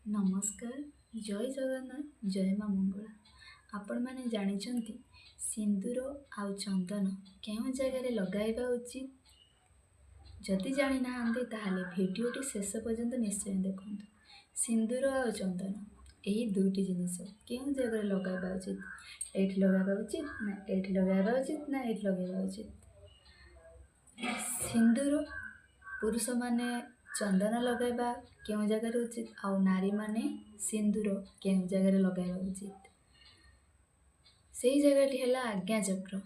ନମସ୍କାର, ଜୟ ଜଗନ୍ନାଥ, ଜୟ ମା ମଙ୍ଗଳା। ଆପଣମାନେ ଜାଣିଛନ୍ତି ସିନ୍ଦୁର ଆଉ ଚନ୍ଦନ କେଉଁ ଜାଗାରେ ଲଗାଇବା ଉଚିତ? ଯଦି ଜାଣିନାହାନ୍ତି, ତାହେଲେ ଭିଡ଼ିଓଟି ଶେଷ ପର୍ଯ୍ୟନ୍ତ ନିଶ୍ଚୟ ଦେଖନ୍ତୁ। ସିନ୍ଦୁର ଆଉ ଚନ୍ଦନ, ଏହି ଦୁଇଟି ଜିନିଷ କେଉଁ ଜାଗାରେ ଲଗାଇବା ଉଚିତ? ଏଇଠି ଲଗାଇବା ଉଚିତ ନା ଏଇଠି ଲଗାଇବା ଉଚିତ ନା ଏଇଠି ଲଗାଇବା ଉଚିତ? ସିନ୍ଦୁର ପୁରୁଷମାନେ ଚନ୍ଦନ ଲଗାଇବା କେଉଁ ଜାଗାରେ ଉଚିତ ଆଉ ନାରୀମାନେ ସିନ୍ଦୁର କେଉଁ ଜାଗାରେ ଲଗାଇବା ଉଚିତ? ସେଇ ଜାଗାଟି ହେଲା ଆଜ୍ଞା ଚକ୍ର।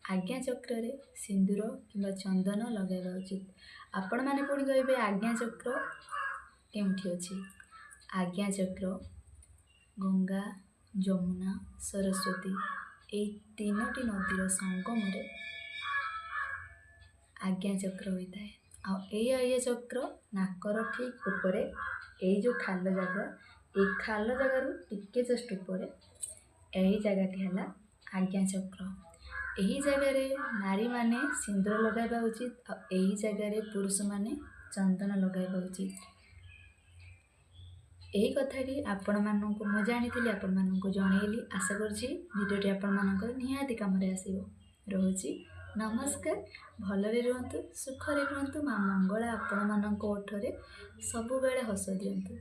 ଆଜ୍ଞା ଚକ୍ରରେ ସିନ୍ଦୁର କିମ୍ବା ଚନ୍ଦନ ଲଗାଇବା ଉଚିତ। ଆପଣମାନେ ପୁଣି କହିବେ, ଆଜ୍ଞା ଚକ୍ର କେଉଁଠି ଅଛି? ଆଜ୍ଞା ଚକ୍ର ଗଙ୍ଗା, ଯମୁନା, ସରସ୍ୱତୀ ଏଇ ତିନୋଟି ନଦୀର ସଙ୍ଗମରେ ଆଜ୍ଞା ଚକ୍ର ହୋଇଥାଏ। ଆଉ ଏଇ ଆଜ୍ଞା ଚକ୍ର ନାକର ଠିକ୍ ଉପରେ, ଏଇ ଯେଉଁ ଖାଲ ଜାଗା, ଏଇ ଖାଲ ଜାଗାରୁ ଟିକେ ଜଷ୍ଟ ଉପରେ ଏହି ଜାଗାଟି ହେଲା ଆଜ୍ଞା ଚକ୍ର। ଏହି ଜାଗାରେ ନାରୀମାନେ ସିନ୍ଦୁର ଲଗାଇବା ଉଚିତ ଆଉ ଏହି ଜାଗାରେ ପୁରୁଷମାନେ ଚନ୍ଦନ ଲଗାଇବା ଉଚିତ। ଏହି କଥାଟି ଆପଣମାନଙ୍କୁ ମୁଁ ଜାଣିଥିଲି, ଆପଣମାନଙ୍କୁ ଜଣେଇଲି। ଆଶା କରୁଛି ଭିଡ଼ିଓଟି ଆପଣମାନଙ୍କର ନିହାତି କାମରେ ଆସିବ। ରହୁଛି, ନମସ୍କାର। ଭଲରେ ରୁହନ୍ତୁ, ସୁଖରେ ରୁହନ୍ତୁ। ମା ମଙ୍ଗଳା ଆପଣମାନଙ୍କ ଓଠରେ ସବୁବେଳେ ହସ ଦିଅନ୍ତୁ।